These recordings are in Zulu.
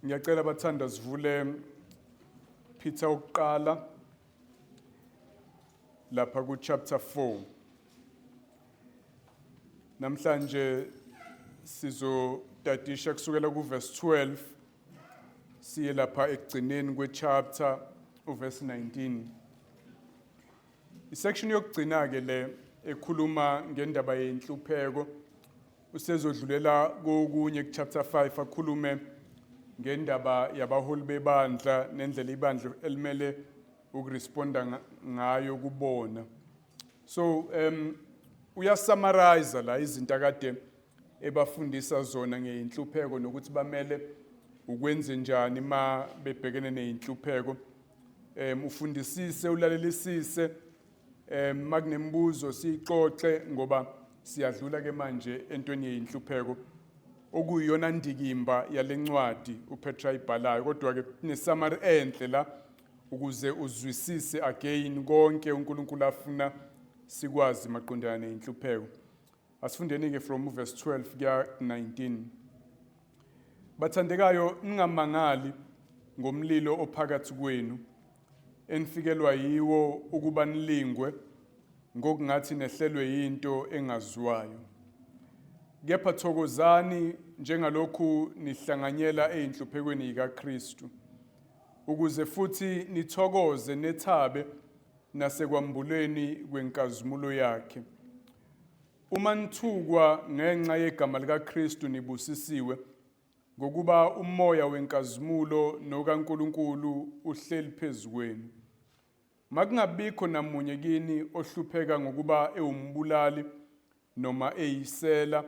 Ngiyacela bathanda sivule Peter ukuqala lapha ku chapter 4. Namhlanje sizotadisha kusukela ku verse 12 siye lapha ekugcineni kwe chapter uverse 19. Isection yokugcina ke le ekhuluma ngendaba yenhlupheko usezodlulela kokunye kuchapter 5 akhulume ngendaba yabaholi bebandla nendlela ibandla elimele ukuresponda ngayo kubona. So uyasummarize la izinto akade ebafundisa zona ngeinhlupheko nokuthi bamele ukwenze njani ma bebhekene neinhlupheko. Ufundisise, ulalelisise, makunemibuzo siyixoxe, ngoba siyadlula ke manje entweni yeinhlupheko okuyiyona ndikimba yalencwadi uPetra ayibhalayo. Kodwa ke kunesummary enhle la ukuze uzwisise again konke uNkulunkulu afuna sikwazi maqondana neinhlupheko. Asifundeni ke from verse 12 kuya 19. Bathandekayo, ningamangali ngomlilo ophakathi kwenu enifikelwa yiwo ukuba nilingwe, ngokungathi nehlelwe into engaziwayo. Kepha thokozani njengalokhu nihlanganyela einhluphekweni yikaKristu, ukuze futhi nithokoze nethabe nasekwambulweni kwenkazimulo yakhe. Uma nithukwa ngenxa yegama likaKristu nibusisiwe, ngokuba umoya wenkazimulo nokaNkulunkulu uhleli phezu kwenu. Makungabikho namunye kini ohlupheka ngokuba ewumbulali noma eyisela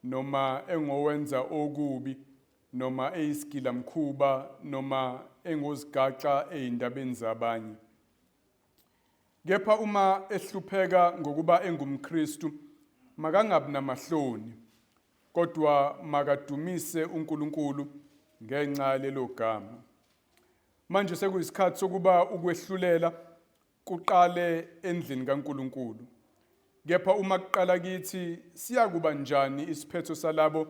noma engowenza okubi noma eyisigilamkhuba noma engozigaxa ey'ndabeni zabanye. Kepha uma ehlupheka ngokuba engumKristu, makangabi namahloni, kodwa makadumise uNkulunkulu ngenxa yalelo gama. Manje sekuyisikhathi sokuba ukwehlulela kuqale endlini kaNkulunkulu. Kepha uma kuqala kithi, siyakuba njani isiphetho salabo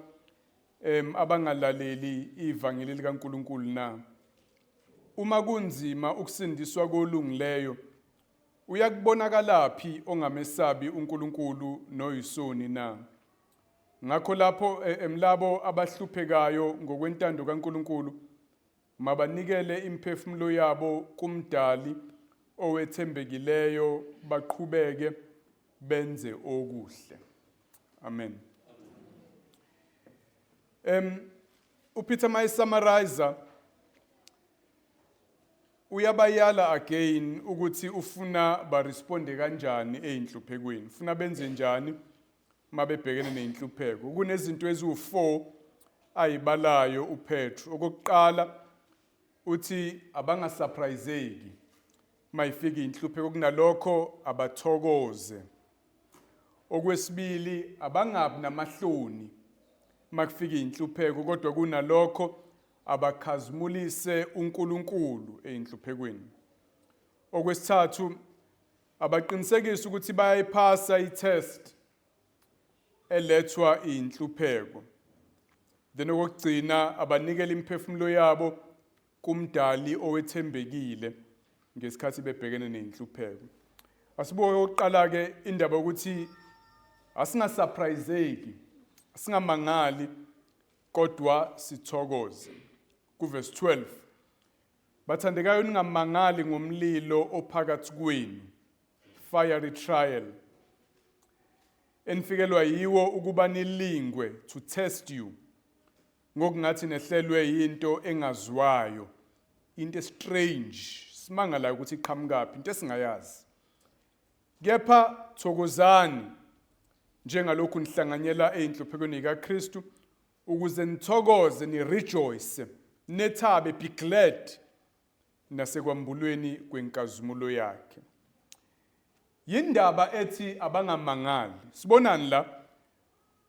abangalaleli ivangeli likaNkulunkulu na? Uma kunzima ukusindiswa kolungileyo, uyakubonakalaphi ongamesabi uNkulunkulu noyisoni na? Ngakho lapho emlabo abahluphekayo ngokwentando kaNkulunkulu mabanikele imiphefumulo yabo kuMdali owethembekileyo, baqhubeke benze okuhle. Amen. UPeter mayisummarize uyabayala again ukuthi ufuna baresponde kanjani einhluphekweni, ufuna benze njani mabebhekene neinhlupheko. Kunezinto eziwu4 ayibalayo uPetru. Okokuqala uthi abangasurpriseki mayifika inhlupheko, kunalokho abathokoze. Okwesibili, abangabi namahloni makufika inhlupheko, kodwa kunalokho abakhazimulise uNkulunkulu einhluphekweni. Okwesithathu, abaqinisekise ukuthi bayayiphasa itest elethwa inhlupheko. Then okugcina, abanikela imiphefumulo yabo kuMdali owethembekile ngesikhathi bebhekene nenhlupheko. Asibuke okokuqala ke indaba yokuthi asingasurpriseki, asingamangali, kodwa sithokoze. Kuverse 12: Bathandekayo, ningamangali ngomlilo ophakathi kwenu, fiery trial, enifikelwa yiwo ukuba nilingwe, to test you, ngokungathi nehlelwe into engaziwayo, into strange simangalayo ukuthi iqhamukaphi, into esingayazi. Kepha thokozani njengalokhu nihlanganyela einhluphekweni kaKristu, ukuze nithokoze, ni-rejoice, nethabe, be glad nasekwambulweni kwenkazimulo yakhe. Yindaba ethi abangamangali. Sibonani la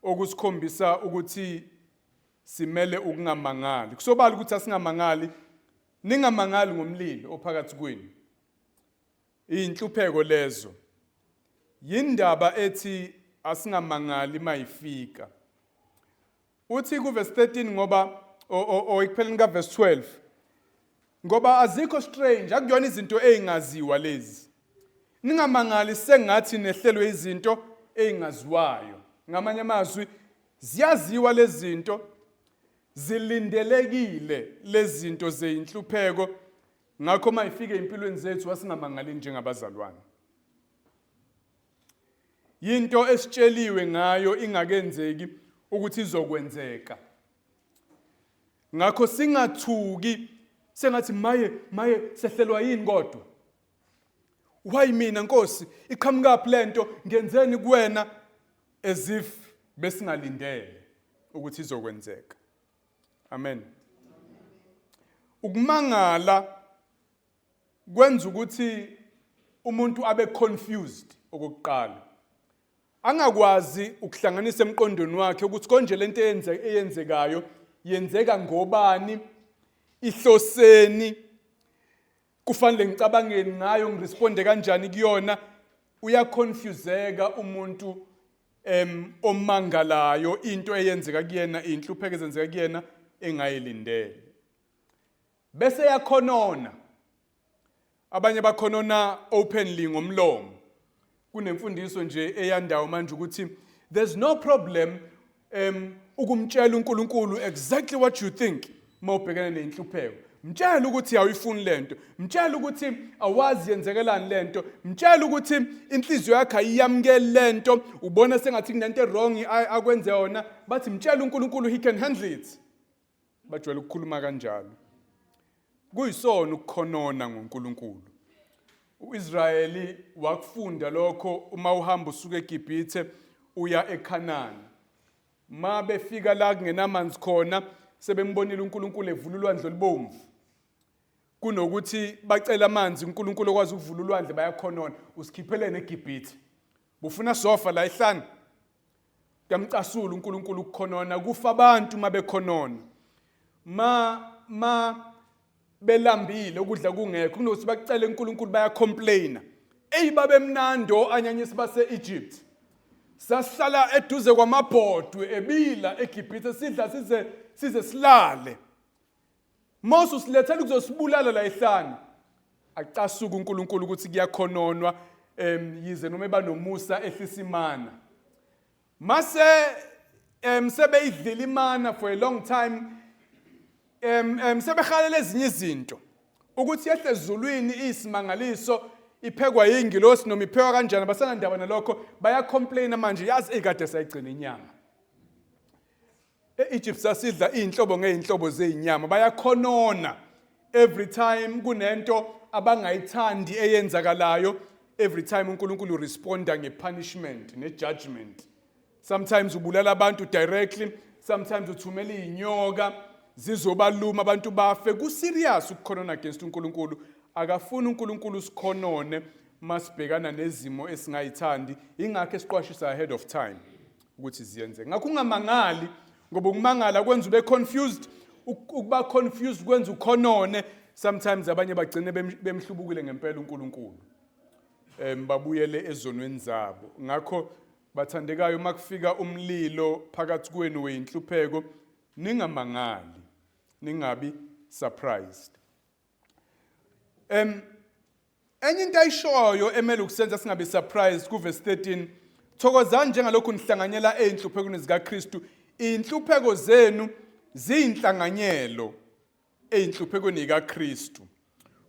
okusikhombisa ukuthi simele ukungamangali? Kusobala ukuthi asingamangali. Ningamangali ngomlilo ophakathi kwenu, inhlupheko lezo. Yindaba ethi asingamangali mayifika? Uthi kuverse 13, ngoba O ekupheleni kaverse 12. Ngoba azikho strange, akuyona izinto ezingaziwa lezi. Ningamangali sengathi nehlelwe izinto ezingaziwayo. Ngamanye amazwi ziyaziwa lezi zinto, zilindelekile lezi zinto zeyinhlupheko. Ngakho mayifike empilweni zethu asingamangali njengabazalwane. Yinto esitsheliwe ngayo ingakenzeki ukuthi izokwenzeka. Ngakho singathuki sengathi maye maye sehlelwa yini kodwa. Why mina Nkosi iqhamukaphi lento ngenzeni kuwena as if besingalindele ukuthi izokwenzeka. Amen. Ukumangala kwenza ukuthi umuntu abe confused okokuqala. Angakwazi ukuhlanganisa emqondweni wakhe ukuthi konje lento eyenzekayo yenzeka ngobani, ihloseni, kufanele ngicabangeni ngayo, ngiresponde kanjani kuyona. Uyaconfuseka umuntu omangalayo into eyenzeka kuyena, inhlupheko ezenzeka kuyena engayilindele. Bese yakhonona. Abanye bakhonona openly ngomlomo. Kunemfundiso nje eyandawo manje ukuthi there's no problem ukumtshela uNkulunkulu exactly what you think mawubhekene nenhlupheko. Mtshela ukuthi awuyifuni lento, mtshela ukuthi awazi yenzekelani lento, mtshela ukuthi inhliziyo yakhe ayiyamukeli lento, ubona sengathi kunento wrong akwenze yona, bathi mtshela uNkulunkulu, he can handle it. Bajwayele ukukhuluma kanjalo. Kuyisona ukukhonona ngoNkulunkulu. UIsrayeli wakufunda lokho uma uhamba usuka eGibhithe uya eKhanani. Ma befika la kungenamanzi khona sebembonile uNkulunkulu evula ulwandle olubomvu. Kunokuthi bacela amanzi uNkulunkulu okwazi ukuvula ulwandle bayakhonona, usikhiphelene eGibhithe. Bufuna sofa la ehlane. Kuyamcasula uNkulunkulu ukukhonona, kufa abantu uma bekhonona. Ma belambile ukudla kungekho, kunokuthi bacele uNkulunkulu bayacomplaina. Eyi babemnandi o-anyanyisi base-Egypt. Sasihlala eduze kwamabhodwe ebila eGibhithe sidla size silale. Mose usilethela ukuzosibulala la ehlane. Acasuka uNkulunkulu ukuthi kuyakhononwa yize noma ebanomusa ehlisa imana. Mase sebeyidlile imana for a long time sebehalela ezinye izinto ukuthi yehle ezulwini iyisimangaliso iphekwa yingilosi noma iphekwa kanjani abasanandaba nalokho bayacomplaina manje yazi ekade sayigcina inyama. E-Egypt sasidla izinhlobo ngezinhlobo zezinyama bayakhonona every time kunento abangayithandi eyenzakalayo every time uNkulunkulu responda ngepunishment nejudgment. Sometimes ubulala abantu directly, sometimes uthumela izinyoka zizobaluma abantu bafe. Ku serious ukukhonona against uNkulunkulu. Akafuni uNkulunkulu sikhonone masibhekana nezimo esingayithandi, ingakho esiqwashisa ahead of time ukuthi ziyenzeke. Ngakho ungamangali ngoba ukumangala kwenza ube confused, ukuba confused kwenza ukhonone. Sometimes abanye bagcine bemhlubukile ngempela uNkulunkulu. Babuyele ezonweni zabo. Ngakho bathandekayo makufika umlilo phakathi kwenu weyinhlupheko ningamangali, ningabi surprised. Enye into ayishoyo emele ukusenza singabe surprised kuverse 13, thokozani njengalokhu nihlanganyela ezinhluphekweni zikaKristu, inhlupheko zenu ziyinhlanganyelo ezinhluphekweni zikaKristu.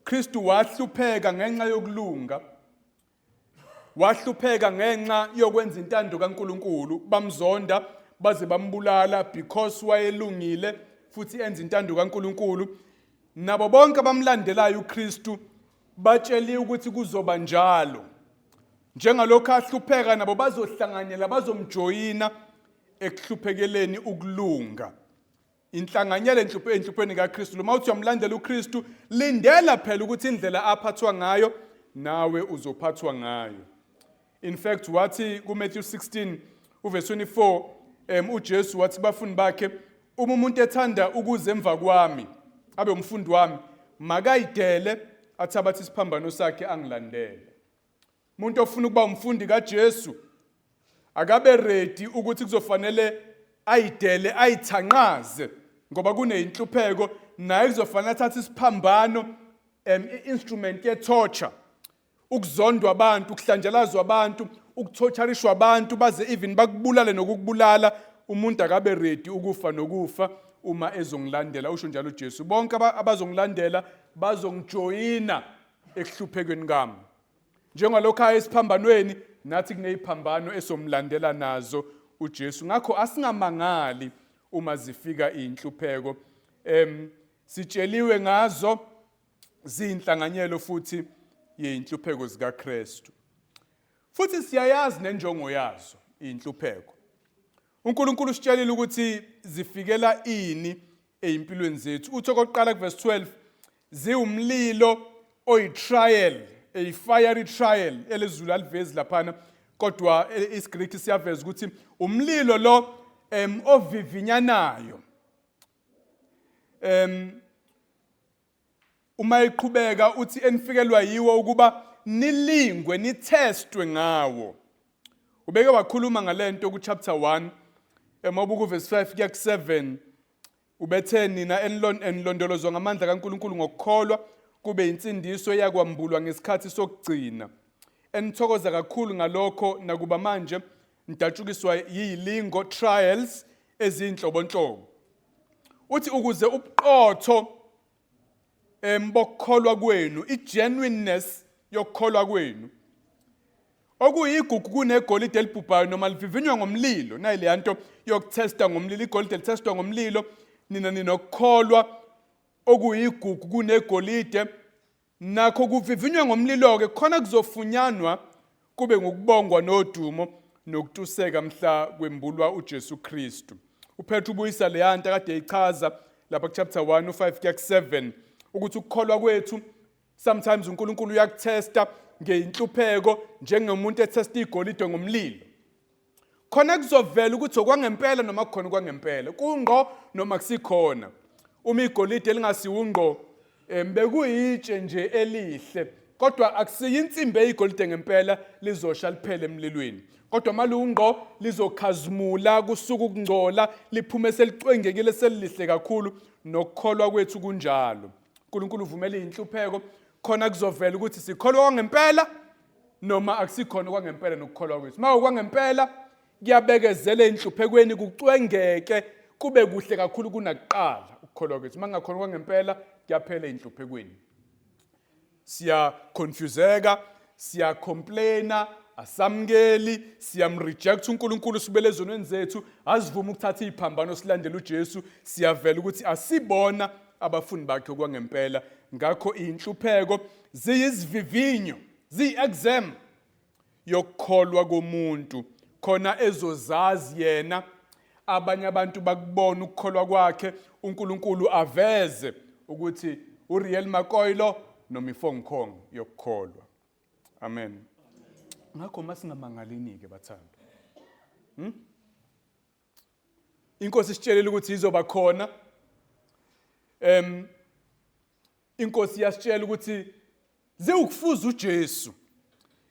Kristu wahlupheka ngenxa yokulunga, wahlupheka ngenxa yokwenza intando kaNkulunkulu, bamzonda baze bambulala because wayelungile futhi enza intando kaNkulunkulu. Nabo bonke abamlandelayo uKristu batsheliwe ukuthi kuzoba njalo. Njengalokhu ahlupheka nabo bazohlanganyela, bazomjoyina ekuhluphekeleni ukulunga. Inhlanganyelo enhlupheni kaKristu. Uma uthi uyamlandela uKristu, lindela phela ukuthi indlela aphathwa ngayo nawe uzophathwa ngayo. In fact wathi kuMatthew 16 uverse 24 uJesu wathi kubafundi bakhe, uma umuntu ethanda ukuza emva kwami abe umfundi wami, makayidele athabathe isiphambano sakhe angilandele. Umuntu ofuna ukuba umfundi kaJesu akabe ready ukuthi kuzofanele ayidele ayithanqaze. Ngoba kuneyinhlupheko naye kuzofanele athathe isiphambano, i-instrument ye-torture, ukuzondwa abantu, ukuhlanjalazwa abantu, ukuthotsharishwa abantu, baze even bakubulale nokukubulala. Umuntu akabe ready ukufa nokufa uma ezongilandela, usho njalo uJesu. Bonke abazongilandela bazongijoyina ekuhluphekweni kami. Njengalokho aye esiphambanweni, nathi kuneziphambano esomlandela nazo uJesu. Ngakho asingamangali uma zifika inhlupheko. Sitsheliwe ngazo, ziyinhlanganyelo futhi yeyinhlupheko zikaKristu. Futhi siyayazi nenjongo yazo inhlupheko. UNkulunkulu usitshelile ukuthi zifikela ini ezimpilweni zethu. Uthi okokuqala kuverse 12, ziwumlilo oyi-trial, a fiery trial. Elezulu alivezi laphana, kodwa isiGreek siyaveza ukuthi umlilo lo ovivinyanayo. Uma iqhubeka uthi enifikelwa yiwo ukuba nilingwe, nithestwe ngawo. Ubeke wakhuluma ngalento ku chapter 1, emabuku verse 5 kuya ku 7. Ubethe nina enilondolozwa ngamandla kaNkulunkulu ngokukholwa kube insindiso eyakwambulwa ngesikhathi sokugcina. Enithokoza kakhulu ngalokho nakuba manje nidatshukiswa yiyilingo, trials, ezinhlobonhlobo. Uthi ukuze ubuqotho bokukholwa kwenu, i-genuineness yokukholwa kwenu, okuyigugu kunegolide elibhubhayo noma livivinywa ngomlilo. Nayi leya nto yokuthesta ngomlilo, igolide lithestwa ngomlilo, nina ninokukholwa okuyigugu kunegolide, nakho kuvivinywa ngomlilo-ke, khona kuzofunyanwa kube ngukubongwa nodumo nokutuseka mhla kwembulwa uJesu Kristu. UPetru ubuyisa leya nto akade eyichaza lapha kuchapter 1 u5 kuya ku7, ukuthi ukukholwa kwethu sometimes uNkulunkulu uyakuthesta ngeinhlupheko njengomuntu ethesta igolide ngomlilo. Khona kuzovela ukuthi okwangempela noma kukhona okwangempela, kungqo noma kusikhona. Uma igolide lingasiwungqo, bekuyitshe nje elihle, kodwa akusiyo insimbi eyigolide ngempela, lizosha liphele emlilweni. Kodwa malungqo lizokhazimula, kusuka ukungcola, liphume selicwengekile, selilihle kakhulu. Nokukholwa kwethu kunjalo. uNkulunkulu uvumela inhlupheko khona kuzovela ukuthi sikholwa kwangempela noma akusikhona kwangempela nokukholwa kwethu. Uma kwangempela kuyabekezela enhluphekweni, kucwengeke, kube kuhle kakhulu kunakuqala ukukholwa kwethu. Uma kungakhona kwangempela kuyaphela enhluphekweni. Siyaconfuseka, siyacomplaina, asamukeli, siyamreject uNkulunkulu, sibele ezonweni zethu, asivuma ukuthatha iziphambano silandele uJesu. Siyavela ukuthi asibona abafundi bakhe kwangempela. Ngakho inhlupheko ziyizivivinyo, ziyi-exam yokukholwa komuntu, khona ezozazi yena, abanye abantu bakubona ukukholwa kwakhe, uNkulunkulu aveze ukuthi uRiel Makoilo noma iFongkong yokukholwa. Amen. Ngakho masingamangalini ke bathando. Inkosi isitshelile ukuthi izoba khona. Inkosi iyasitshela ukuthi ziwukufuza uJesu.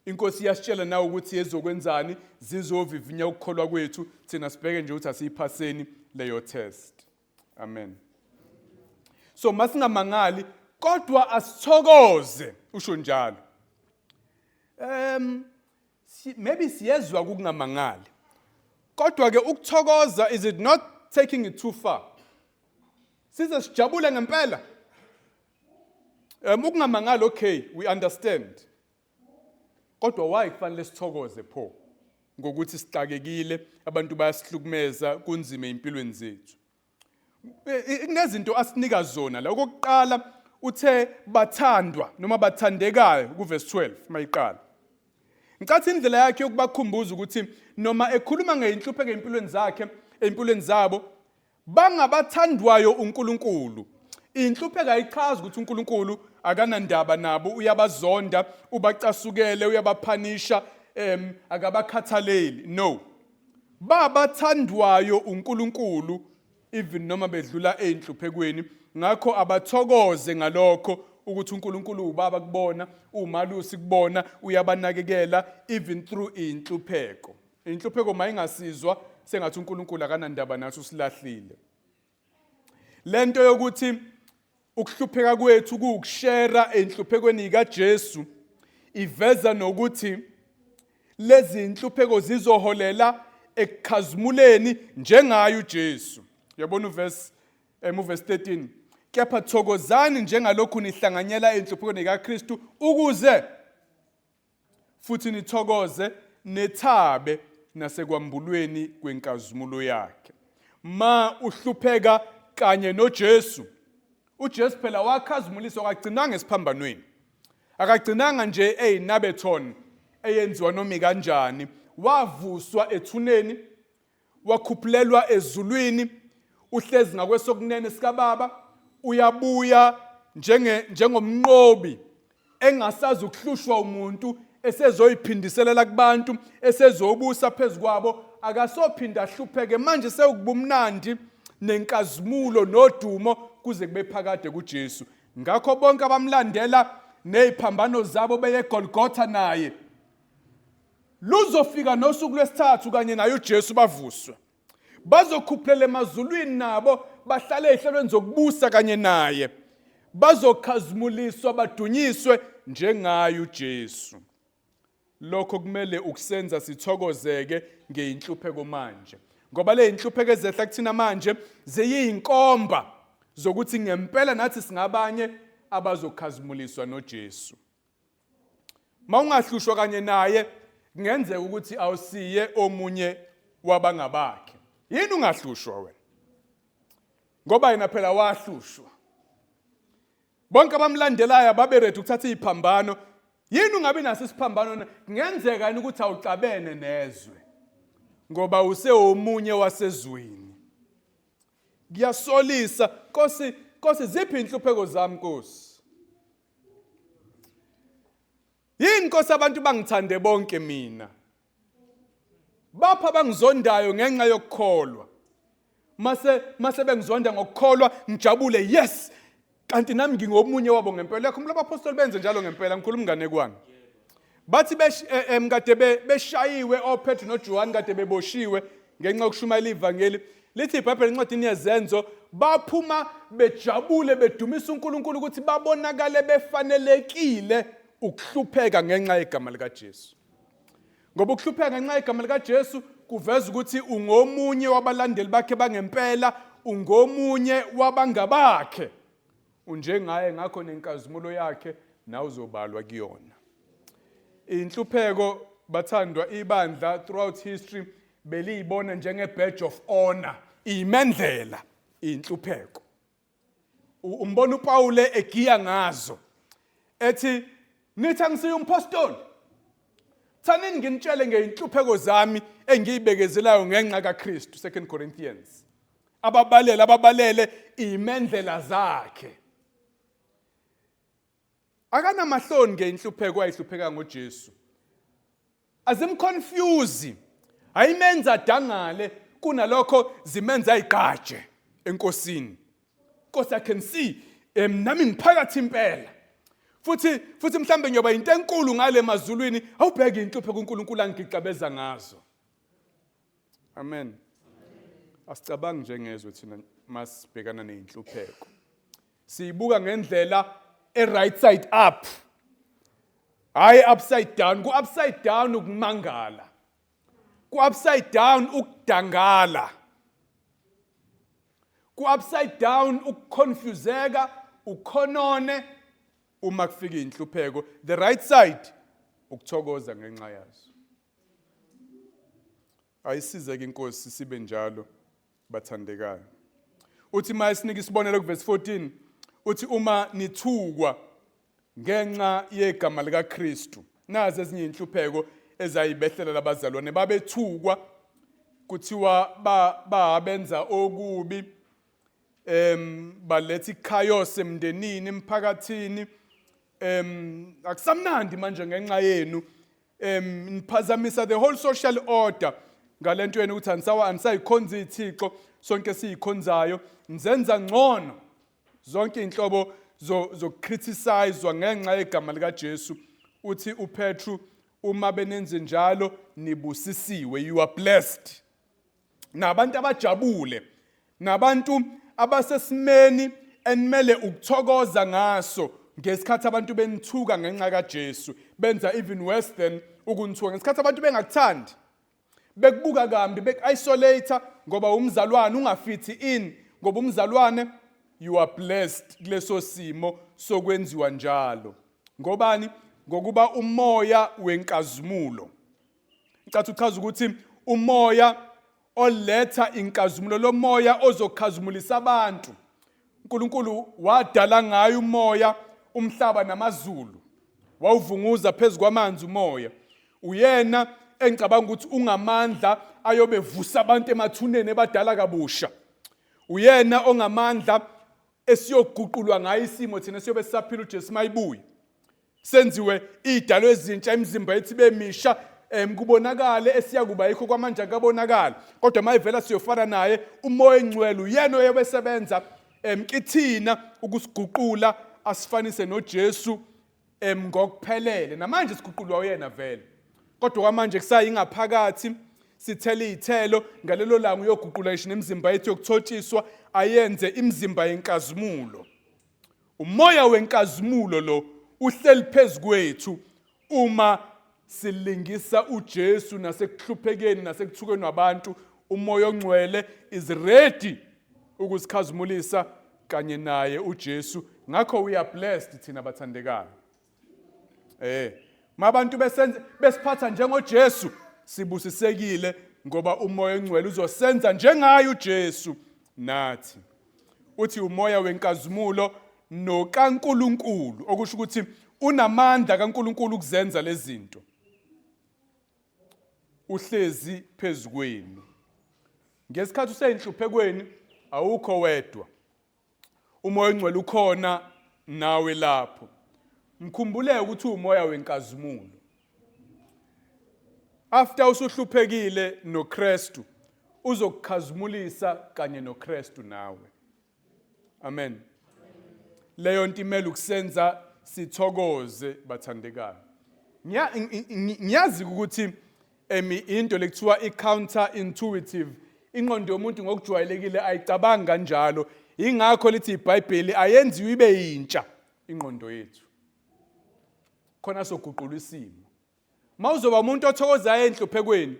Inkosi iyasitshela nawe ukuthi ezokwenzani, zizovivinya ukukholwa kwethu. Thina sibheke nje ukuthi asiyiphaseni leyo test. Amen. So masingamangali, kodwa asithokoze, usho njalo. Maybe siyezwa ukungamangali, kodwa ke ukuthokoza, is it not taking it too far? Size sijabule ngempela. Ukungamangali, okay, we understand. Kodwa why kufanele sithokoze pho ngokuthi sixakekile, abantu bayasihlukumeza, kunzima empilweni zethu? Kunezinto asinika zona la. Okokuqala uthe bathandwa noma bathandekayo kuverse 12 mayiqala. Ngicathi indlela yakhe yokubakhumbuza ukuthi noma ekhuluma ngeinhlupheko empilweni zakhe, empilweni zabo, bangabathandwayo uNkulunkulu. Inhlupheko ayichazi ukuthi uNkulunkulu akanandaba nabo, uyabazonda, ubacasukele, uyabaphanisha, akabakhathaleli. No. Babathandwayo uNkulunkulu even noma bedlula einhluphekweni. Ngakho abathokoze ngalokho ukuthi uNkulunkulu ubaba kubona, umalusi kubona, uyabanakekela even through inhlupheko. Inhlupheko mayingasizwa sengathi uNkulunkulu akanandaba nathi, usilahlile. Lento yokuthi ukuhlupheka kwethu kuwukushera enhluphekweni kaJesu iveza nokuthi lezi inhlupheko zizoholela ekukhazimuleni njengaye uJesu. Uyabona uverse uverse 13, kepha thokozani njengalokhu nihlanganyela enhluphekweni kaKristu ukuze futhi nithokoze nethabe nasekwambulweni kwenkazimulo yakhe. Ma uhlupheka kanye noJesu, uJesu phela wakhazimuliswa, akagcinanga esiphambanweni, akagcinanga nje eyinabeton eyenziwa noma kanjani, wavuswa ethuneni, wakhuphulelwa ezulwini, uhlezi ngakwesokunene sikababa, uyabuya njenge njengomnqobi engasazi ukuhlushwa umuntu, esezoyiphindiselela kubantu, esezobusa phezu kwabo. Akasophinda ahlupheke manje, sewukubumnandi nenkazimulo nodumo kuze kube phakade kuJesu. Ngakho bonke abamlandela neziphambano zabo beye eGolgotha naye, luzofika nosuku lwesithathu kanye naye uJesu bavuswe, bazokhuphulela emazulwini nabo, bahlale ezihlelweni zokubusa kanye naye, bazokhazimuliswa badunyiswe njengaye uJesu. Lokho kumele ukusenza sithokozeke ngeyinhlupheko manje, ngoba le inhlupheko ezehla kuthina manje ziyinkomba zokuthi ngempela nathi singabanye abazokhazimuliswa noJesu. Mawungahlushwa kanye naye, kungenzeka ukuthi awusiye omunye wabangabakhe. Yini ungahlushwa wena? Ngoba yena phela wahlushwa. Bonke abamlandelayo babe ready ukuthatha iziphambano. Yini ungabi naso isiphambano? Kungenzeka yini ukuthi awuxabene nezwe? Ngoba usewomunye wasezweni. Kuyasolisa, Nkosi, Nkosi, ziphi inhlupheko zami, Nkosi? Yini Nkosi abantu bangithande bonke mina? Bapha abangizondayo ngenxa yokukholwa. Mase bengizonda ngokukholwa ngijabule, yes, kanti nami ngingomunye wabo ngempela. Yakhumbula abapostoli benze njalo ngempela, ngikhuluma inganekwane. Bathi kade beshayiwe oPetru noJohn, kade beboshiwe ngenxa yokushumayela ivangeli. Lithi iBhayibheli encwadini yeZenzo, baphuma bejabule bedumisa uNkulunkulu ukuthi babonakale befanelekile ukuhlupheka ngenxa yegama likaJesu. Ngoba ukuhlupheka ngenxa yegama likaJesu kuveza ukuthi ungomunye wabalandeli bakhe bangempela, ungomunye wabangabakhe. Unjengaye, ngakho nenkazimulo yakhe nawe uzobalwa kuyona. Inhlupheko, bathandwa, ibandla throughout history beliyibona njenge badge of honor, imendlela inhlupheko. Umbona uPawule egiya ngazo ethi, nithi angisiyo umpostoli, thanini nginitshele ngeyinhlupheko zami engiyibekezelayo ngenxa kaKristu, 2 Corinthians. Ababalele imendlela zakhe. Akanamahloni ngeinhlupheko ayihlupheka ngoJesu. Azimconfuse, ayimenza dangale, kunalokho zimenza ayigqaje enkosini. Nkosi, I can see nami ngiphakathi impela. Futhi mhlambe ngiyoba into enkulu ngale mazulwini, awubheke inhluphe kuNkulunkulu angigixabeza ngazo. Amen. Asicabangi njengezwe thina masibhekana nezinhlupheko. Siyibuka ngendlela e right side up. Hayi upside down, ku upside down ukumangala. Ku upside down ukudangala. Ku upside down ukuconfuseka, ukhonone uma kufika inhlupheko. The right side ukuthokoza ngenxa yazo. Ayisizeke inkosi sibe njalo, bathandekayo. Uthi uma esinika isibonelo kuverse 14, uthi uma nithukwa ngenxa yegama likaKristu. Nazi ezinye inhlupheko ezayibehlela labazalwane, babethukwa kuthiwa babenza okubi, baletha ichaos emndenini, emphakathini, akusamnandi manje ngenxa yenu, niphazamisa the whole social order ngalento yenu ukuthi anisawa anisayikhonza ithixo sonke siyikhonzayo, nizenza ngcono. Zonke inhlobo zokucriticizwa ngenxa yegama likaJesu. Uthi uPetru, uma benenze njalo nibusisiwe, you are blessed. Nabantu abajabule, nabantu abasesimeni enimele ukuthokoza ngaso ngesikhathi abantu benithuka ngenxa kaJesu, benza even worse than ukunithuka ngesikhathi abantu bengakuthandi, bekubuka kambi, beku-isolate ngoba umzalwane ungafithi in, ngoba umzalwane, you are blessed kuleso simo sokwenziwa njalo. Ngobani? Ngokuba umoya wenkazimulo, ngicathi uchaza ukuthi umoya oletha inkazimulo, lo moya ozokhazimulisa abantu. uNkulunkulu wadala ngayo umoya umhlaba namazulu, wawuvunguza phezu kwamanzi umoya. Uyena engicabanga ukuthi ungamandla ayobe vusa abantu emathuneni ebadala kabusha. Uyena ongamandla esiyoguqulwa ngayo isimo thina siyobe sisaphila uJesu mayibuye, senziwe idalo ezintsha, imizimba yethu ibe misha, kubonakale esiyakuba yikho. Kwamanje akabonakala, kodwa mayivela siyofana naye. Umoya engcwele uyena oyobe sebenza kithina ukusiguqula asifanise noJesu ngokuphelele. Namanje siguqulwa uyena vele, kodwa kwamanje kusayingaphakathi, sithele iy'thelo. Ngalelo langa uyoguqula ngisho nemizimba yethu yokuthotshiswa, ayenze imizimba yenkazimulo. Umoya wenkazimulo lo uhleli phezu kwethu uma silingisa uJesu nasekuhluphekeni nasekuthukeni wabantu. Umoya ongcwele is ready ukusikhazimulisa kanye naye uJesu. Ngakho we are blessed thina bathandekayo. Mabantu besenze besiphatha njengoJesu, sibusisekile ngoba umoya ongcwele uzosenza njengaye uJesu nathi. Uthi umoya wenkazimulo nokaNkuluNkulu, okusho ukuthi unamandla kaNkuluNkulu ukuzenza lezi zinto, uhlezi phezu kwenu. Ngesikhathi useyinhluphekweni awukho wedwa, umoya ongcwele ukhona nawe lapho. Mkhumbule ukuthi umoya wenkazimulo. After usuhluphekile noKristu, uzokukhazimulisa kanye noKristu nawe. Amen. Leyo nto imele ukusenza sithokoze, bathandekayo. Ngiyazi ukuthi into lekuthiwa i-counter intuitive, ingqondo yomuntu ngokujwayelekile ayicabangi kanjalo. Ingakho lithi iBhayibheli ayenziwe ibe yintsha ingqondo yethu, khona soguqula isimo. Mawuzoba umuntu othokozayo enhluphekweni,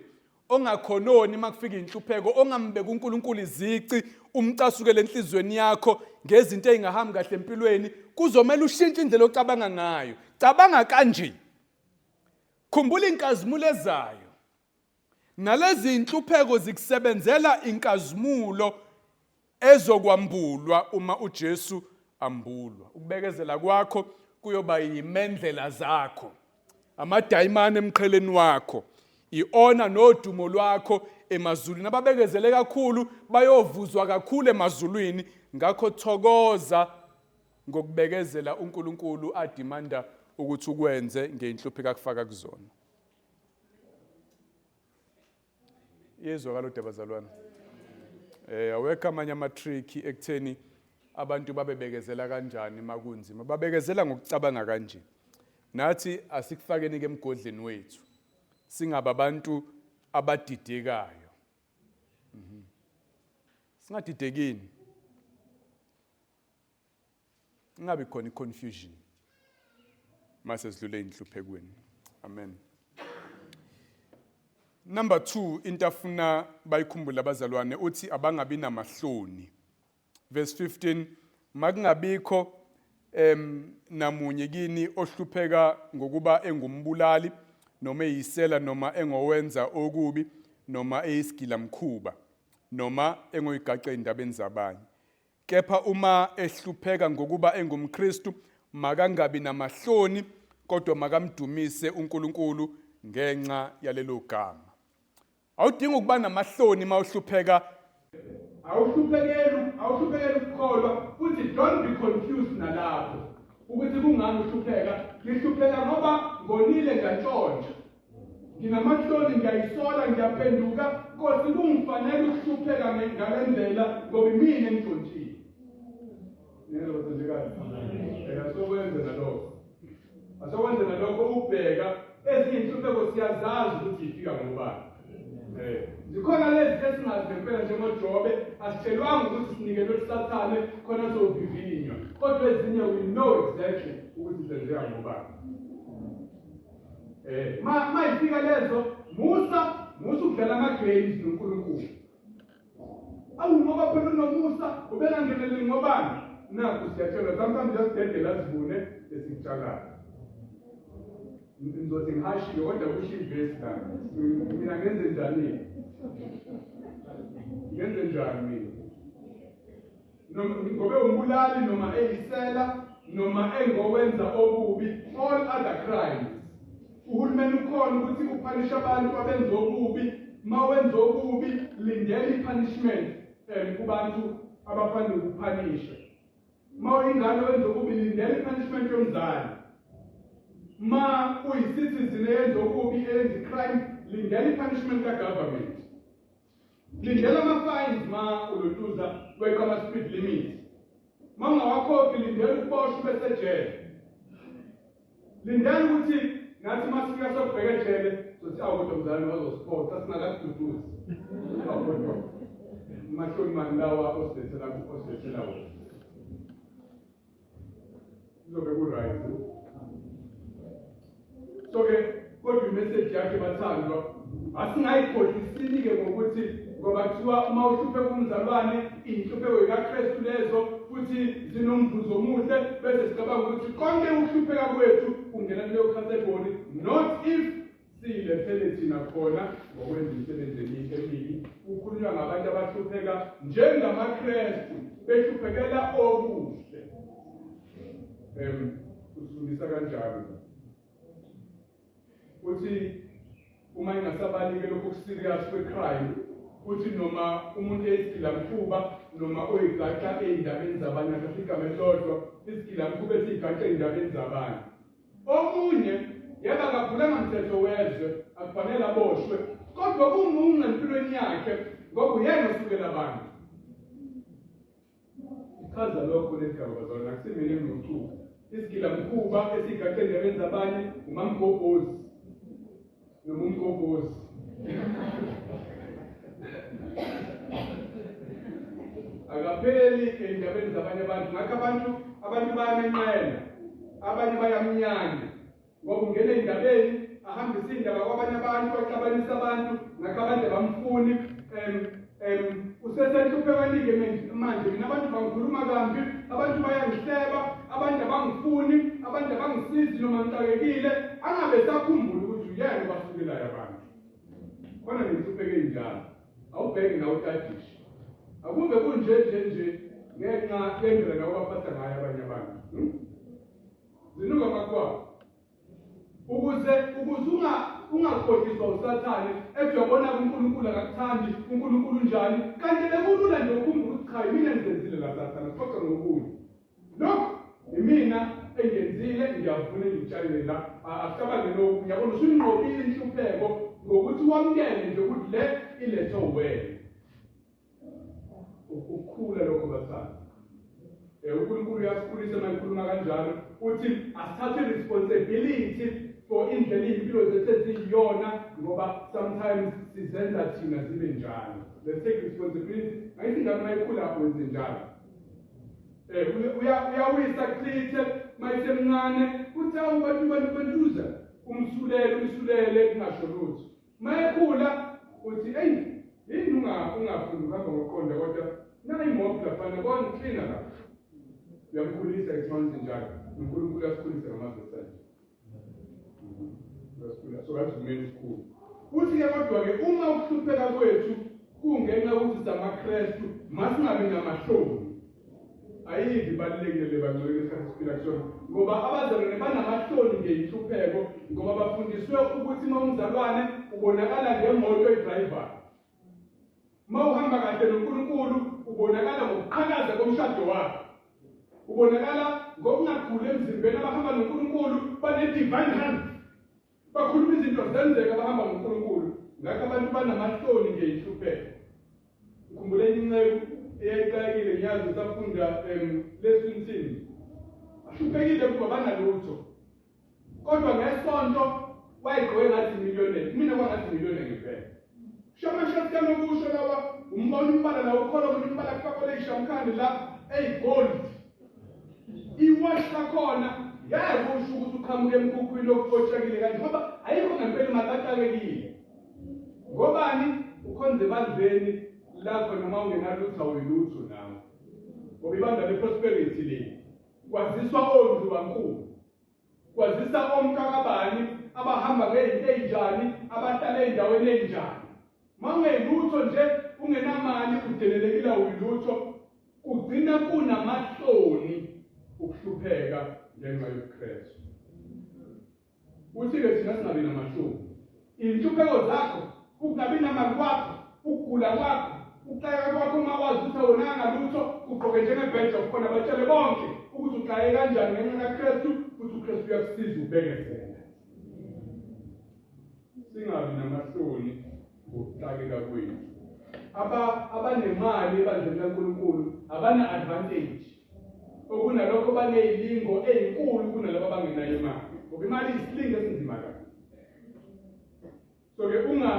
ongakhononi makufika inhlupheko, ongambeka uNkulunkulu izici, umcasukele enhlizweni yakho ngezinto ezingahambi kahle empilweni, kuzomela ushintshe indlela ocabanga ngayo. Cabanga kanje: khumbula inkazimulo ezayo, nalezi inhlupheko zikusebenzela inkazimulo ezokwambulwa uma uJesu ambulwa. Ukubekezela kwakho kuyoba yimendlela zakho, amadayimane emqheleni wakho, iona nodumo lwakho emazulwini. Ababekezele kakhulu bayovuzwa kakhulu emazulwini. Ngakho thokoza ngokubekezela uNkulunkulu adimanda ukuthi ukwenze ngeinhlupheko akufaka kuzona. Yezwakala udaba, bazalwane. Awekho amanye ama-trick ekutheni abantu babebekezela kanjani makunzima. Babekezela ngokucabanga kanje. Nathi asikufakeni ke emgodleni wethu, singaba abantu abadidekayo. Singadidekini, ingabi khona i-confusion mase sidlule inhluphekweni. Amen. Number 2, into afuna bayikhumbule abazalwane, uthi abangabi namahloni. Verse 15: "Makungabikho namunye kini ohlupheka ngokuba engumbulali noma eyisela noma engowenza okubi noma eyisigila mkhuba noma engoyigaxa endabeni zabanye. Kepha uma ehlupheka ngokuba engumKristu, makangabi namahloni, kodwa makamdumise uNkulunkulu ngenxa yalelo gama." Awudingi ukuba namahloni mawuhlupheka. Awuhluphekeli ukukholwa futhi don't be confused nalapho ukuthi kungani uhlupheka. Ngihlupheka ngoba ngonile, ngantshontsha. Nginamahloni, ngiyayisola, ngiyaphenduka. Nkosi, kungifanele ukuhlupheka ngale ndlela ngoba imina engishontshile. Yebo, bathandekayo. Asokwenze nalokho. Asokwenze nalokho ukubheka ezinye inhlupheko, siyazazi ukuthi ifika ngobani. Zikhona lezi esingazi ngempela njengoJobe, asitshelwanga ukuthi sinikelwe kuSathane khona sovivinywa. Kodwa ezinye we know exactly ukuthi zenzeka ngobani. Ma ifika lezo, musa ukudlala ama-games noNkulunkulu. Awu ngoba phela unomusa ubengangeneleli ngobani? Nakhu siyatshelwa, sometimes uyasidedela sivune esikutshalayo. Ngizothi ngihashile kodwa kusho ivesi la. Mina ngenze njani? Ngenze njani mina? Ngobe umbulali noma eyisela noma engowenza okubi, all other crimes. Uhulumeni ukhona ukuthi uphanishe abantu abenza okubi. Ma wenza okubi lindela i-punishment kubantu abafanele ukuphanisha. Ma uyingane wenza okubi lindela i-punishment yomzali. Ma uyi-citizen eyenza okubi, eyenza i-crime, lindela i-punishment ka-government. Lindela ama-fines ma uluntuza weqa ama-speed limit. Ma ungawakhokhi lindela ukuboshwa ube sejele. Lindela ukuthi nathi uma sifika sokubheka ejele sothi awu kodwa mzalwane wazosiphoxa singakakududuzi. Awu kodwa mahloni mani lawa osilethela wona. Kuzobe ku-right. So-ke kodwa imessage yakhe bathandwa asingayikhohlisini-ke ngokuthi ngoba kuthiwa uma uhlupheka umzalwane inhlupheko ikaKristu lezo futhi zinomvuzo omuhle, bese sicabanga ukuthi konke ukuhlupheka kwethu kungena kuleyo category. Not if siyilethele thina khona ngokwenza imisebenzi emibi. Kukhulunywa ngabantu abahlupheka njengamaKristu behluphekela okuhle. Usifundisa kanjalo. Uthi uma ingasabalike lokhu kuserious kwe-crime, uthi noma umuntu eyisigilamkhuba noma oyigaxa ey'ndabeni zabanye, akafika igama elilodwa, isigilamkhuba esiyigaxa ey'ndabeni zabanye. Omunye yebo akaphulanga mthetho wezwe, akufanele aboshwe, kodwa kungunqa empilweni yakhe ngoba uyena osukela abantu. Ichaza lokho lesigaba bazalwane, akusimina enginochuku. Isigilamkhuba esigaxe endabeni zabanye umamgobhozi noma umgobhozi. Akapheli ey'ndabeni zabanye abantu, ngakho abantu bayamenqela, abanye bayamnyanya ngoba ungena ey'ndabeni ahambise iy'ndaba kwabanye abantu, axabanise abantu, ngakho abantu abamfuni. Usesenhluphekweni-ke manje, mina abantu bangikhuluma kambi, abantu bayangihleba, abantu abangifuni, abantu abangisizi noma ngixakekile, angabe sakhumbula ukuthi uyena obasukelayo abantu. Khona nenhlupheko ey'njalo, awubheke nawe utadishe. Akube kunje nje nje ngenxa yendlela nawe obaphatha ngayo abanye abantu. Zinuka amakhwapha. Ukuze ungakhohliswa uSathane ethi uyabona uNkulunkulu akakuthandi, uNkulunkulu unjani, kanti bekulula nje ukukhumbula ukuthi cha yimina engizenzile la Sathane, sixoxe ngokunye. Lokhu yimina engenzile, ngiyavuna engitshalile la, akucabange lokhu. Ngiyabona usuyinqobile inhlupheko ngokuthi wamukele nje ukuthi le ilethwe wena. Ukukhula lokho bathanda. uNkulunkulu uyasikhulisa uma ekhuluma kanjalo, uthi asithathe responsibility for indlela iy'mpilo zethu eziyiyona, ngoba sometimes sizenza thina zibe njalo. Let's take responsibility. Angithi ingane uma ikhula wenze njalo. Uyawisa kuchithe uma isemncane, uthi awu bantu bantu bantuza, umsulele kungasho lutho. Uma ekhula uthi eyi yini ungafundi ukuhamba ngokuqonda, kodwa nayi imoto laphana bona uklina lapha. Uyamkhulisa isithonzi njalo. uNkulunkulu uyasikhulisa ngamazwi esanje. Uyasikhulisa, so kasivumeli isikhulu. Uthi-ke kodwa-ke uma ukuhlupheka kwethu kungenxa yokuthi samaKristu, masingabi namahloni. Ayivi ibalulekile le bangcwele isikhathi esiphila kusona, ngoba abazalwane banamahloni ngeyinhlupheko, ngoba bafundiswe ukuthi uma umzalwane ubonakala ngemoto oyidrayivayo. Uma uhamba kahle noNkulunkulu ubonakala ngokuqhakaza komshado wakho, ubonakala ngokungakhuli emzimbeni. Abahamba noNkulunkulu bane-divine health, bakhuluma izinto zenzeka abahamba noNkulunkulu. Ngakho abantu banamahloni ngeyinhlupheko. Ngikhumbule inceku eyayixakekile, ngiyazi usafunda lesunsini, bahluphekile kuba banalutho, kodwa ngesonto wayegqoke ngathi millionaire. Mina kwangathi millionaire ngempela. Shamashathi kanokusho lawa umbona umbala la ukholwa umuntu umbala kufakwa leyishamkhandi la eyigold. Iwashi lakhona ngeke usho ukuthi uqhamuke emkhukhwini okucotshekile kanje ngoba ayikho ngempela imali baxakekile. Ngobani ukhonze ebandleni lakho noma ungenalutho awuyilutho nawe. Ngoba ibandla le-prosperity le kwaziswa ondluwankulu kwazisa omkakabani abahamba ngezinto ezinjani abahlala ey'ndaweni ey'njani uma ungelutho nje ungenamali udelelekile awuyilutho kugcina kunamahloni ukuhlupheka ngenxa yobuKristu uthi-ke thina singabi namahloni iy'nhlupheko zakho ukungabi namali kwakho ukugula kwakho ukuxakeka kwakho uma wazi ukuthi awonanga lutho ugqoke njenge-badge of honor batshele bonke ukuthi uxake kanjani ngenxa kaKristu futhi uKristu uyakusiza ubekezela singabi namahloni ngokuxakeka kwethu aba abanemali ebandleni kaNkulunkulu abana advantage okunalokho baneyilingo ezinkulu kunalabo abangenayo imali ngoba imali isilingo esinzima kabi so ke unga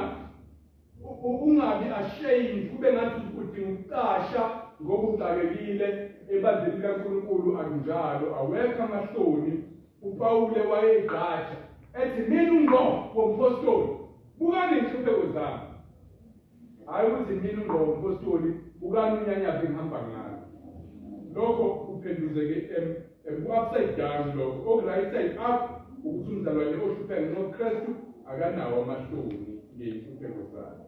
ungabi ashamed kube ngathi udinga ukucasha ngoba uxakekile ebandleni likaNkulunkulu akunjalo awekho amahloni uPawule wayegqaja ethi mina ungqo wompostoli bukani inhlupheko zami hayi ukuthi mina ungqo wompostoli bukani unyanyaphi ngihamba ngalo lokho kuphenduzeke ku-upside down lokho oku-right side up ukuthi umzalwane ohlupheka noKristu akanawo amahloni ngey'nhlupheko zakhe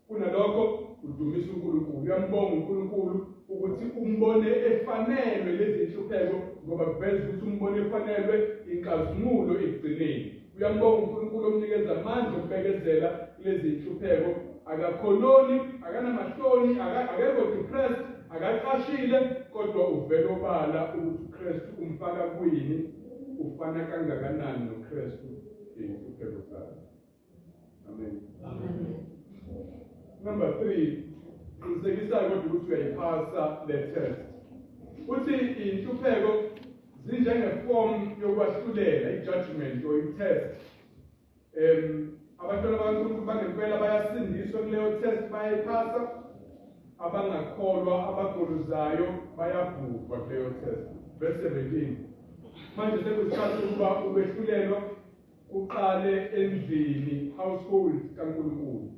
kunalokho udumisa uNkulunkulu uyambonga uNkulunkulu ukuthi umbone efanelwe lezi nhlupheko ngoba kuveza ukuthi umbone efanelwe inkazimulo ekugcineni uyambonga uNkulunkulu omnikeza amandla okubekezela kulezi nhlupheko akakhononi akanamahloni akekho depressed akaqashile kodwa uvela obala ukuthi uKristu umfaka kwini ufana kangakanani noKristu ngey'nhlupheko zakhe Amen. Amen. Number 3, qinisekisa kodwa ukuthi uyayiphasa le test. Uthi inhlupheko zinjengeform yokwahlulela i-judgment or i-test. Abantwana bakaNkulunkulu bangempela bayasindiswa kuleyo test bayayiphasa. Abangakholwa abagolozayo bayabhubha kuleyo test. Verse 17. Manje sekuyisikhathi sokuba ukwehlulelwa kuqale endlini household kaNkulunkulu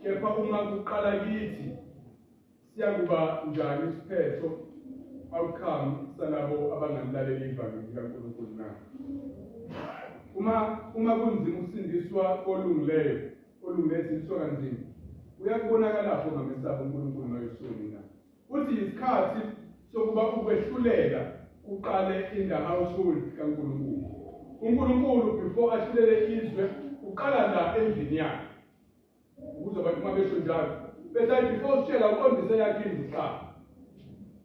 kepha uma kuqala kithi siyakuba njani isiphetho outcome salabo abangamlaleli ivangeli likaNkulunkulu na uma uma kunzima ukusindiswa kolungileyo olungileyo sindiswa kanzima uyakubonakala lapho ngamesaba uNkulunkulu noyisoni na Uthi yisikhathi sokuba ukwehlulela kuqale in the household kaNkulunkulu. uNkulunkulu before ahlulele izwe uqala la endlini yakhe. Ukuze abantu uma besho njalo bethi before sitshela uqondise yakhe indlu kuqala.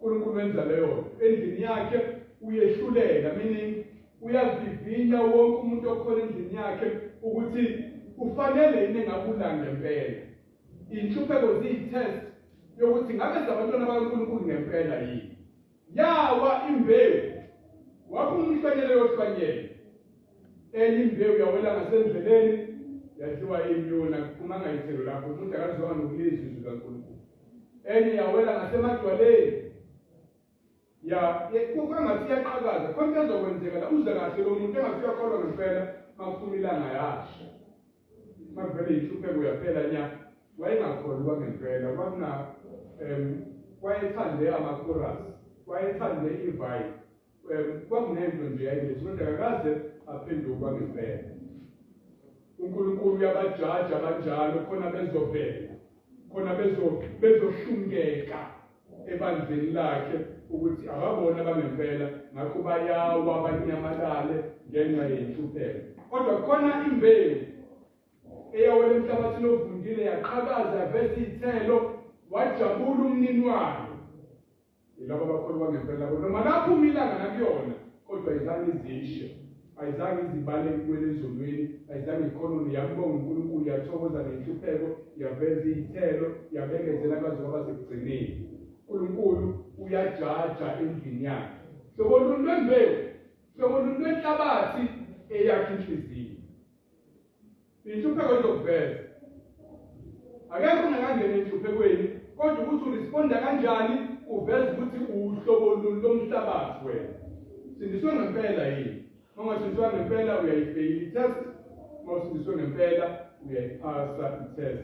uNkulunkulu wenza leyo nto endlini yakhe uyehlulela meaning uyavivinya wonke umuntu okhona endlini yakhe ukuthi ufanele yini engabula ngempela. Inhlupheko ziyi-test yokuthi ngabe sabantwana bakaNkulunkulu ngempela yini. Yawa imbewu, waphuma umhlwanyelo yohlwanyelo. Enye imbewu yawela ngasendleleni, yadliwa inyoni, akuphumanga ithelo lapho, umuntu akalizwanga nokulizwa izwi likaNkulunkulu. Enye yawela ngasemadwaleni, ya kwangathi iyaqhakaza khona into ezokwenzeka la uze kahle lo muntu engathi uyakholwa ngempela makuphuma ilanga yasha makuvele inhlupheko yaphela nya wayengakholwa ngempela kwakuna wayethande ama-chorus wayethande i-vibe kwakunento nje yayilethi kodwa akakaze aphenduka ngempela uNkulunkulu uyabajaja abanjalo khona bezovela khona bezohlungeka ebandleni lakhe ukuthi ababona abangempela ngakho bayawa banyamalale ngenxa yenhlupheko kodwa khona imbewu eyawela emhlabathini ovundile yaqhakaza yaveza iy'thelo wajabula umnini wayo yilabo abakholwa ngempela noma laphuma ilanga nakuyona kodwa ayizange izishe ayizange izibaleke kuwela ezulwini ayizange ikhonone yambonga uNkulunkulu yathokoza ngenhlupheko yaveza iy'thelo yabekezela kwaze kwaba sekugcineni uNkulunkulu uyajaja endlini yakhe hlobo luni lwembewu hlobo luni lwenhlabathi eyakha inhliziyo inhlupheko izokuveza. Akekho ongakangena enhluphekweni, kodwa ukuthi uresponda kanjani uveza ukuthi uhlobo luni lomhlabathi wena. Sindiswe ngempela yini? Uma ungasindiswa ngempela uyayifeyila i-test, uma usindiswe ngempela uyayiphasa i-test.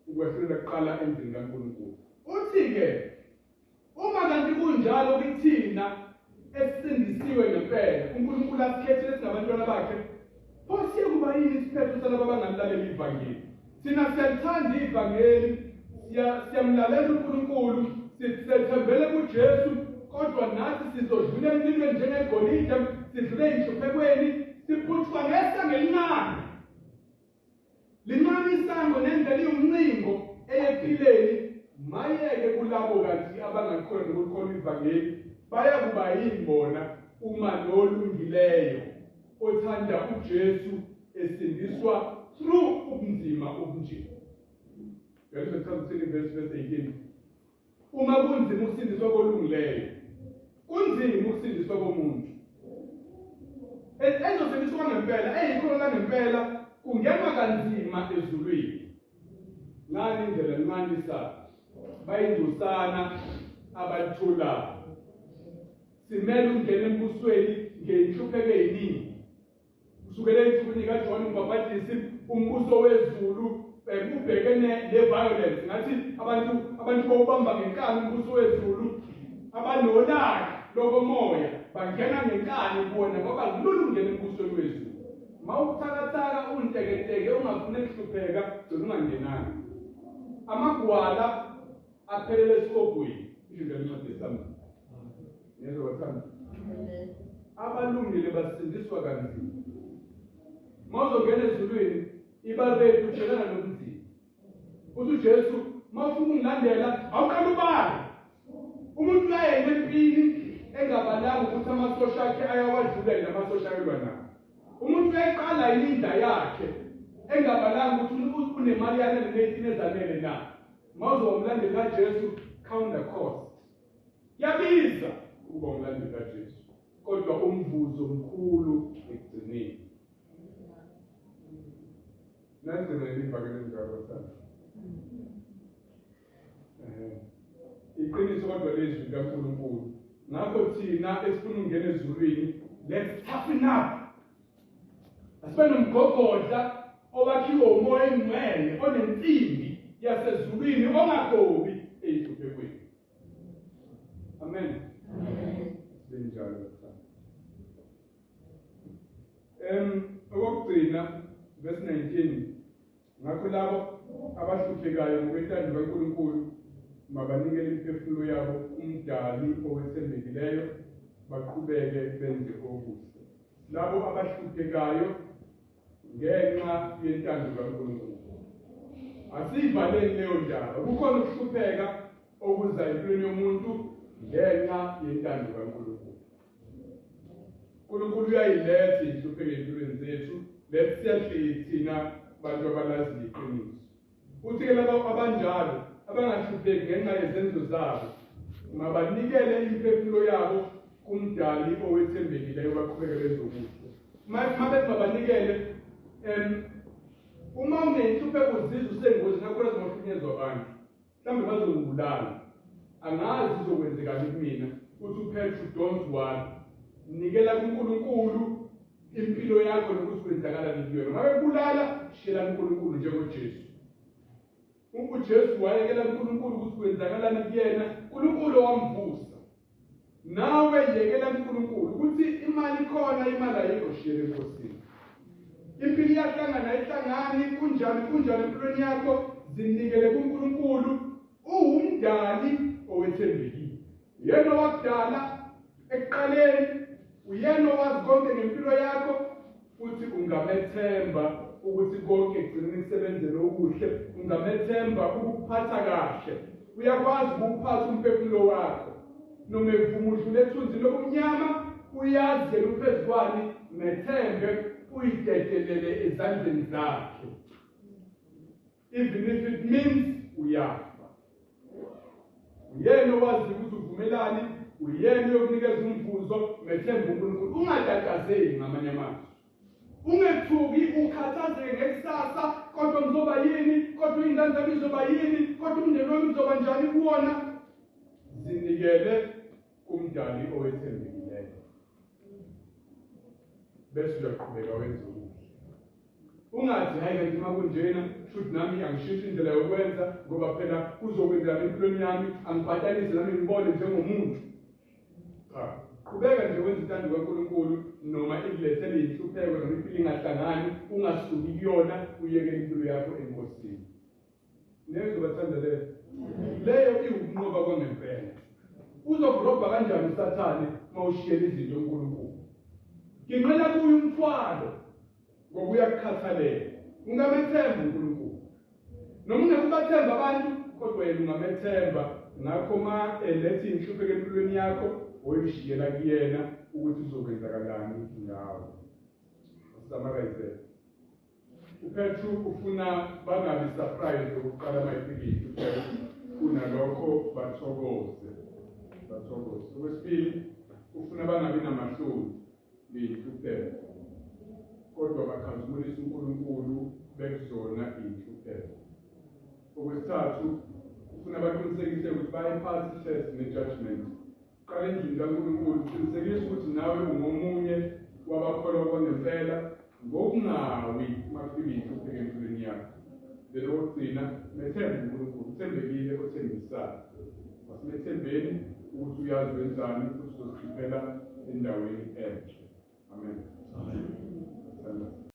Ukwehlulela kuqala endlini kaNkulunkulu. Uthi-ke uma kanti kunjalo kithina esisindisiwe ngempela, uNkulunkulu asikhethile singabantwana bakhe, pho siye kuba yini isiphetho salabo abangalaleli ivangeli? Thina siyalithanda ivangeli, siyamlalela uNkulunkulu, sithembele kuJesu, kodwa nathi sizodlula emlilweni njengegolide, sidlule ey'nhluphekweni, siphuthwa ngesango elincane. Lincane isango nendlela iwumncingo eyekuphileni, mayeke kulabo kanti abangalikhona nokulikhona ivangeli, bayakuba yini bona uma nolungileyo othanda uJesu esindiswa through ubunzima obunje. Uyalizwa lichaza ukuthini verse 18? Uma kunzima ukusindiswa kolungileyo, kunzima ukusindiswa komuntu. Ezosindiswa ngempela, eyikhono langempela, kungenwa kanzima ezulwini. Ngani indlela ncanisa bayingcosana abalitholayo. Simele ukungena embusweni ngenhlupheko eyiningi. Kusukela ensukwini kaJohn uMbhabhadisi, umbuso wezulu ubhekene ne-violence. Ngathi abantu bawubamba ngenkani umbuso wezulu, abanolaka lokomoya bangena ngenkani kuwona ngoba kulula ukungena embusweni wezulu. Uma ubuthakathaka, untekenteke, ungafuni ukuhlupheka, gcina ungangenanga. Amagwala aphelele esikogweni, isho njalo incwadi yeSambulo. Ngezwe bathanda. Abalungile basindiswa kanzima. Uma uzongena ezulwini, iba ready ubhekana nobunzima. Uthi uJesu, uma ufuna ukungilandela, awuqale ubale. Umuntu uyayena empini engabalanga ukuthi amasosha akhe ayawadlula yini amasosha ayolwa nawo. Umuntu uyayiqala yini indla yakhe engabalanga ukuthi unemali yanele ney'tini ezanele na. Uma uzoba umlandeli kaJesu, count the cost. Kuyabiza ukuba umlandeli kaJesu, kodwa umvuzo mkhulu ekugcineni. Nagcina yini ivakele njalo bathanda? Iqiniso kodwa lezwi likaNkulunkulu. Ngakho thina esifuna ukungena ezulwini, let's toughen up. Asibe nomgogodla owakhiwe umoya engcwele onensimbi yasezulwini ongagobi ey'hluphekweni. Amen. Sibe njalo bathanda. Okokugcina verse 19, ngakho labo abahluphekayo ngokwentando kaNkulunkulu mabanikele imiphefumulo yabo kumdali owethembekileyo, baqhubeke benze okuhle. Labo abahluphekayo ngenxa yentando kaNkulunkulu. Asiyivaleni leyo ndaba. Kukhona ukuhlupheka okuza empilweni yomuntu ngenxa yentando kaNkulunkulu. uNkulunkulu uyayiletha inhlupheko empilweni zethu. Let's settle thina bantu abalazi iqiniso. Uthi-ke labo abanjalo abangahlupheki ngenxa yezenzo zabo, mabanikele imiphefumulo yabo kumdali owethembekileyo, baqhubeke benze okuhle. Mabethi mabanikele, uma unenhlupheko uzizwa usengozini, nakhona zingahlukunyezwa abantu, mhlawumbe bazongibulala, angazi kuzokwenzekani kumina. Uthi uPetru, don't worry, nikela kuNkulunkulu impilo yakho nokuthi kwenzakalani kuyona. Ngabe kubulala, shiyela kuNkulunkulu njengoJesu. UJesu wayekela kuNkulunkulu ukuthi kwenzakalani kuyena, uNkulunkulu wamvusa. Nawe yekela kuNkulunkulu ukuthi imali ikhona, imali ayikho, shiyela eNkosini. Impilo iyahlangana, ayihlangani, kunjani kunjani empilweni yakho, zinikele kuNkulunkulu. Uwumdali owethembekile, uyena owakudala ekuqaleni, uyena owazi konke ngempilo yakho, futhi ungamethemba ukuthi konke ekugcineni kusebenzele okuhle. Ungamethemba ukukuphatha kahle, uyakwazi ukuphatha umphefumulo wakho. Noma evuma udlule ethunzini lobumnyama, uyazi yena uphezu kwani. Methembe, uyidedelele ezandleni zakhe, even if it means uyafa. Uyena owazi ukuthi uvumelani, uyena uyokunikeza umvuzo. Methembe uNkulunkulu, ungatatazeli ngamanye amazwi. Ungethuki ukhathazeke ngekusasa, kodwa ngizoba yini, kodwa iy'ngane zami izoba yini, kodwa umndeni wami uzoba njani kuwona. Zinikele kumdali owethembekileyo, bese uyaqhubeka wenze okuhle. Ungathi hayi kanti uma kunjena shuthi nami angishintshe indlela yokwenza ngoba phela kuzokwenzeka empilweni yami, angibhatanise nami ngibone njengomuntu. Cha, qhubeka nje wenza intando kaNkulunkulu noma ikulethele inhlupheko noma impilo ingahlangani, ungasuki kuyona, uyekele impilo yakho eNkosini. Nezwe bathanda leyo. Leyo iwukunqoba kwangempela. Uzokurobha kanjani uSathane uma ushiyela izinto uNkulunkulu? Ginqela kuye umthwalo ngoba uyakukhathalela. Ungamethemba uNkulunkulu. Noma ungeke ubathemba abantu kodwa yena ungamethemba. Ngakho ma eletha inhlupheko empilweni yakho, oyishiyela kuyena ukuthi uzokwenzakalani ngawe. Summarize. UPetru ufuna bangabi surprised ukuqala mayifika inhlupheko, kunalokho bathokoze. Bathokoze. Okwesibili, ufuna bangabi namahloni ngeyinhlupheko, kodwa bakhazimulisa uNkulunkulu bekuzona inhlupheko. Okwesithathu, ufuna baqinisekise ukuthi bayiphasa i-test ne-judgment. Qala endlini kaNkulunkulu, qinisekisa ukuthi nawe ungomunye wabakholwa kwangempela ngokungawi uma kufika inhlupheko empilweni yakho. Then okugcina, methembe uNkulunkulu, uthembekile othembisayo. Masimethembeni ukuthi uyazi wenzani futhi uzosikhiphela endaweni enhle. Amen. Amen.